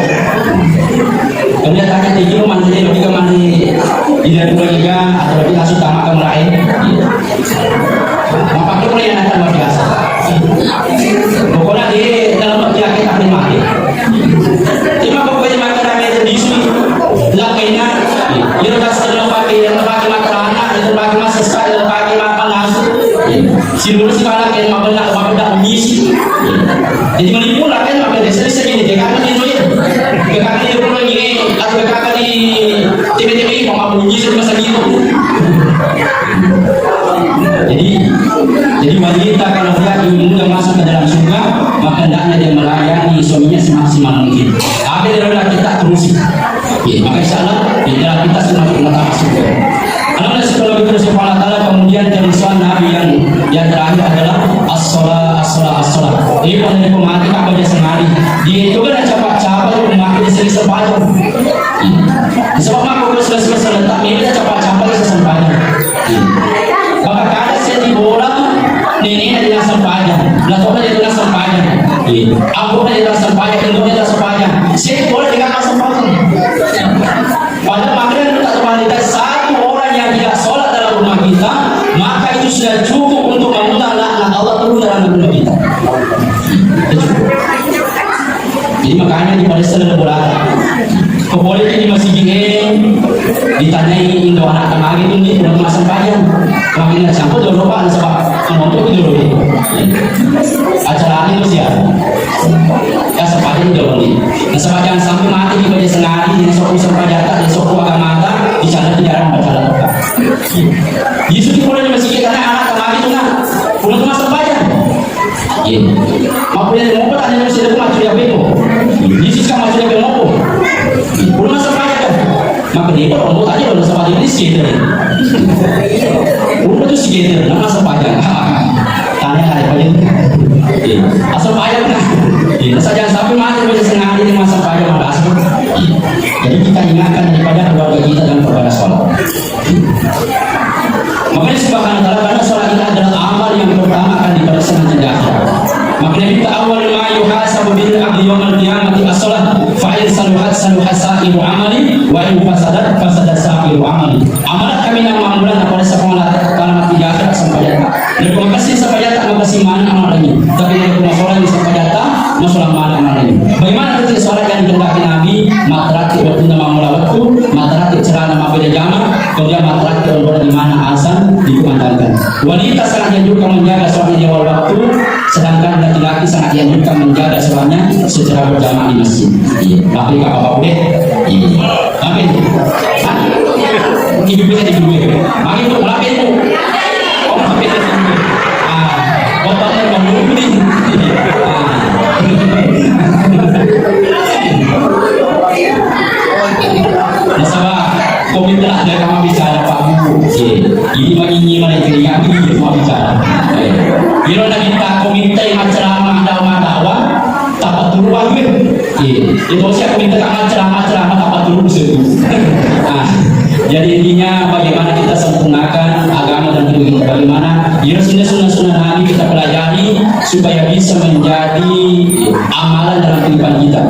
Kemudian tanya, "Tadi lu mandi, lu juga mandi di dalam keluarga, atau lagi langsung tamat kamu lain?" Iya. Mappakko pole iyanatu luar biasa. Pokokna de dalam yakin takdir mati. Cuma pokoknya mata rame itu disu. Lakena, iro das terlalu pakai, yang pakai mata anak, yang pakai masa sekali, yang pakai mata langsung. Si lurus si malah kayak mabelak, mabelak misi. Jadi melipur lah kan, maka desa-desa ini, dia kan ini, dia kan ini, dia kan ini, atau dia kan ini, tiba-tiba ini, mau mabunyi, sudah masa gitu. Jadi, jadi wanita kalau dia ingin mudah masuk ke dalam surga, maka hendaknya dia melayani suaminya semaksimal mungkin. Apa yang kita terusin? Ya, maka insya Allah, ya, dalam kita semakin mata masuk. Kalau Allah Subhanahu wa Ta'ala, kemudian dari soal Nabi yang, yang terakhir adalah as-salat, as-salat, as-salat. Jadi, pada dia mati, tak baca sehari. Dia itu kan cepat-cepat, mati di sini sepadan. Sebab maka, kalau sudah selesai, tak, dia cepat-cepat, dia sempadan. Maka kada seddi bola, nenena de nassempajang, lato'na de nassempajang, ambo'na de nassempajang, indo'na de nassempajang, seddi bola de nassempajang. Padahal makanya kita kembalikan satu orang yang tidak sholat dalam rumah kita, maka itu sudah cukup untuk mengundang laknat Allah turun dalam rumah kita. Jadi makanya di pada selalu bola. Ko pole di masigi e, ditanyai indo anak magi tu ni, pura massempajang. Magi na campur dolo, Pak, nasaba montok dolo ni. Acara ni mesti ada. Ya, sempajang dolo ni. Nasaba jangan sampai mati di baca sehari, di sopku sempajata, di sopku agamata, di sana di dalam baca. Yesus di pole di masigi, karena anak magi tu na, pura massempajang. Iya. Mappunnai mopa tania selebu macuri ape ko? Yesus kan macuri ape mopo? Pura massempajang kan? Maka dia pun rombok tadi kalau sempat ini skater. Pura tu skater, nama sempajang. Tanya ada apa ini? Iya. Asal payah kan? Iya. Asal jangan sampai mati pada setengah hari ini masa payah, maka asal. Iya. Jadi kita ingatkan daripada keluarga kita dan kepada sholat. Makanya subhanahu wa ta'ala, karena sholat ini adalah Makanya kita awal ma yuhasabu bil abdi yaumal qiyamati as-shalah, fa in saluhat saluha sa'iru amali, wa in fasadat fasada sa'iru amali. Amalan kaminang mammula napada Puang Allah Taala mati di akhirat sempajang. Narekko makessing sempajang, makessing maneng amalanna. Tapi narekko masolang sempajang, masolang maneng amalanna. Bagaimana ketika sholat yang dikehendaki Nabi, matteratti waktunna mammula wettu, matteratti carana mabbeda jama, kemudian matteratti onronna di mana azan dikumandangkan. Wanita sangat dianjurkan menjaga sholatnya di awal waktu, sedangkan laki-laki sangat dianjurkan menjaga sholatnya secara berjamaah di masjid. Iya, tapi nggak apa-apa, Bu, deh. Iya. Tapi, hah? Ibu-ibu, ibu-ibu. Mari, Bu, merapi, Bu. Oh, merapi, Bu. Ah, bapaknya Bang Budi. Ah. Nasaba, komite lah, dia kamu bicara, Pak Guru. Iya. Ini mah, ini mah, ini mah bicara. Iya. Iro na kita komite maccarama, dawa-dawa, tappa turu wae. Iya. Itu sih aku minta kamar ceramah-ceramah, tappa turu sih. Ah, jadi intinya bagaimana kita sempurnakan agama dan hidup kita. Bagaimana ya sunnah-sunnah Nabi kita pelajari supaya bisa menjadi amalan dalam kehidupan kita.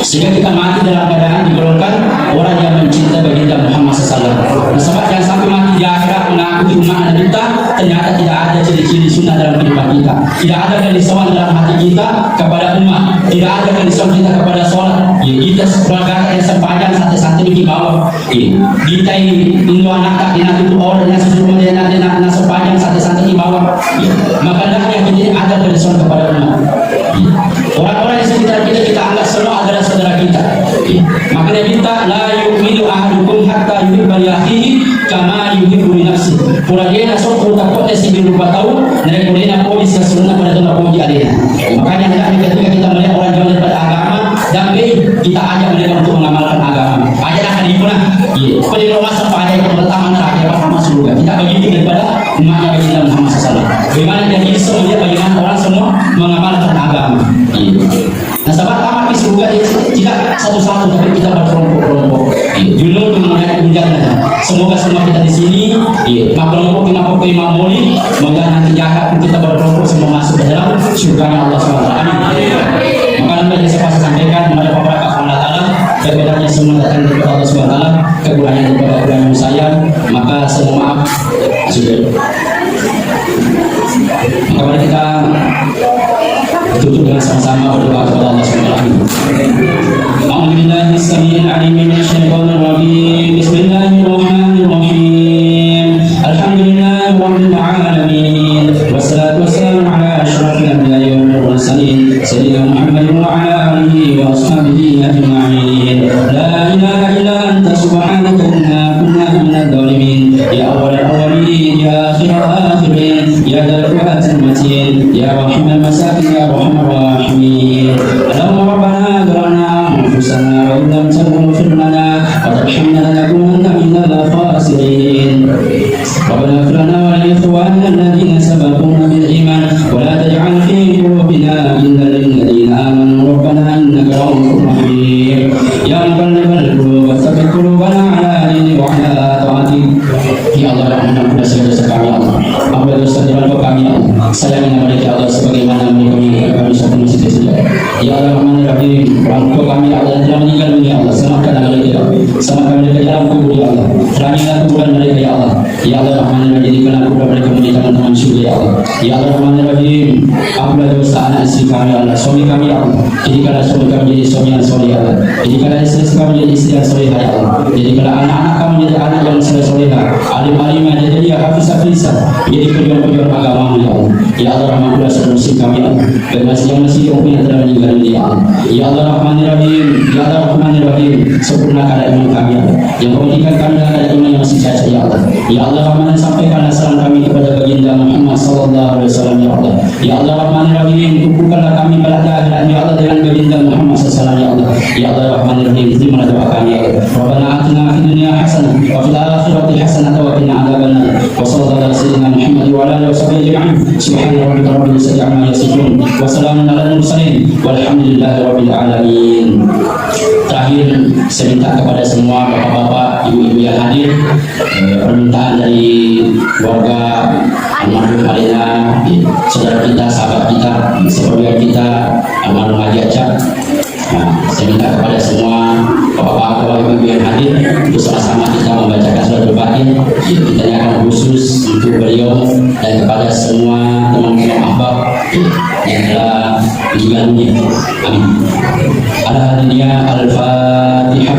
Sehingga kita mati dalam keadaan digolongkan orang yang mencintai baginda Muhammad sallallahu alaihi wasallam. Nasaba jangan sampai mati di akhirat mengaku di rumah Nabi kita, ternyata tidak ada ciri-ciri sunnah dalam kehidupan kita. Tidak ada kerisauan dalam hati kita kepada umat. Tidak ada kerisauan kita kepada sholat. Ya, kita sekeluarga yang sempajang santai-santai bikin bawang. Ya, kita ini Indo anak tak dinatu tu orang yang sesuruh dia nak dia nak nak sempajang santai-santai bikin bawang. Ya, maka hendaknya kita ini ada kerisauan kepada umat. Ya, orang-orang di sekitar kita kita anggap semua adalah saudara kita. Ya, makanya kita la yu'minu ahadukum hatta yuhibba li akhihi kama yuhibbu li nafsi. Pura dena sokku tappo'na sibi rupa tau, narekko dena podi sessunna pada tona poji alena. Makanya hendaknya ketika kita melihat orang jauh daripada agama, dan kita ajak mereka untuk mengamalkan agama. Aja dah kali pun, iya. Pada rumah sampai aja yang pertama neraka, yang pertama surga. Tidak begitu daripada umatnya Nabi Muhammad sallallahu alaihi wasallam. Bagaimana dia bisa melihat bagaimana orang semua mengamalkan agama. Iya. Nasaba tamat di surga, ya, tidak satu-satu, tapi kita berkelompok-kelompok. Junudun manaikun jannah. Semoga semua kita di sini, ya, berkelompok, berkelompok, mamoli, semoga nanti jahat pun kita berkelompok semua masuk ke dalam surganya Allah subhanahu wa taala. Amin. Maka nanti saya pasti sampaikan kepada Bapak Allah Taala, kebaikannya semua datang dari Allah subhanahu wa taala, kekurangannya daripada kurangnya saya, maka saya mohon maaf. Sudah. Maka mari kita tutup dengan sama-sama berdoa kepada Allah subhanahu wa taala. أعوذ بالله السميع العليم من الشيطان الرجيم. بسم الله الرحمن الرحيم. الحمد لله رب العالمين. والصلاة والسلام على أشرف الأنبياء والمرسلين سيدنا محمد وعلى آله وأصحابه أجمعين. لا إله إلا أنت سبحانك إنا كنا من الظالمين. يا أول الأولين، يا آخر الآخرين، يا ذا القوة المتين، يا راحم المساكين، يا أرحم الراحمين. اللهم ربنا ظلمنا أنفسنا وإن لم تغفر لنا وترحمنا لنكونن من الخاسرين. ربنا اغفر لنا ولإخواننا الذين سبقونا بالإيمان ولا تجعل في قلوبنا غلا للذين آمنوا ربنا إنك رؤوف رحيم. يا مقلب القلوب ثبت قلوبنا على دينك وعلى طاعتك. Ya Allah, Rahman, ampuni segala dosa kami, ya Allah. Ampuni dosa dan kami, ya Allah. Sayangi mereka, ya Allah, sebagaimana mereka menyayangi kami satu masjid saja. Ya Allah, Rahman Rahim, orang tua kami, ya Allah, yang telah meninggal dunia, ya Allah, selamatkan mereka, ya Allah. Selamatkan mereka di alam kubur, ya Allah. Terangilah kuburan mereka, ya Allah. Ya Allah Rahman Rahim, jadikanlah kuburan mereka menjadi taman-taman syurga, ya Allah. Ya Allah Rahman Rahim, ampunilah dosa anak istri kami, ya Allah, suami kami, ya Allah. Jadikanlah suami kami menjadi suami yang soleh, ya Allah. Jadikanlah istri kami menjadi istri yang solehah, ya Allah. Jadikanlah anak-anak kami menjadi anak yang soleh-solehah, alim-alimah, jadaliyah, hafizah, hafizah, menjadi pejuang-pejuang agama-Mu, ya Allah. Ya Allah Rahman, ampunilah saudara muslim kami, ya Allah. Dan masih yang masih hidup yang telah meninggal dunia, ya Allah. Ya Allah Rahman Rahim, ya Allah Rahman Rahim, sempurnakanlah iman kami, ya Allah. Yang kau berikan kami adalah iman yang masih cacat, ya Allah. Ya Allah Rahman, sampaikanlah salam kami kepada Baginda Muhammad sallallahu alaihi wasallam, ya Allah. Ya Allah Rahman Rahim, kukuhkanlah kami kelak di akhirat, ya Allah, dengan Baginda Muhammad sallallahu alaihi wasallam, ya Allah. Ya Allah Rahman Rahim, terimalah doa kami, ya Allah. Rabbana atina fid dunya hasanah wa fil akhirati hasanah wa qina adzabannar. Wa sallallahu ala sayyidina Muhammad wa ala alihi wa sahbihi ajma'in. Subhana rabbika rabbil izzati amma yasifun. Wa salamun alal mursalin. Walhamdulillahi rabbil alamin. Terakhir, saya minta kepada semua bapak-bapak, ibu-ibu yang hadir, eh, permintaan dari warga almarhum alena, saudara kita, sahabat kita, saudara kita, almarhum Haji Acap. Nah, saya minta kepada semua bapak-bapak, ibu-ibu yang hadir untuk sama-sama kita membacakan suratul Fatihah. Kita akan khusus untuk beliau dan kepada semua teman-teman ahbab yang telah meninggalnya. Amin. Ala hadinnya Al-Fatihah.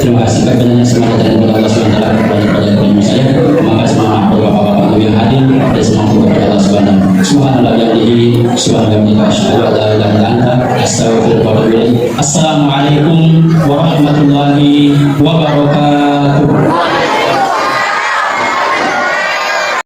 Terima kasih banyak, semoga dari Allah subhanahu wa taala kepada, kepada ilmu saya. Maka semua bapak-bapak yang hadir, dan semua kepada Allah subhanahu. Subhanallah bihamdihi, subhanallah bihamdihi, asyhadu an la ilaha illa anta, astaghfiruka wa atubu ilaik. Assalamualaikum warahmatullahi wabarakatuh.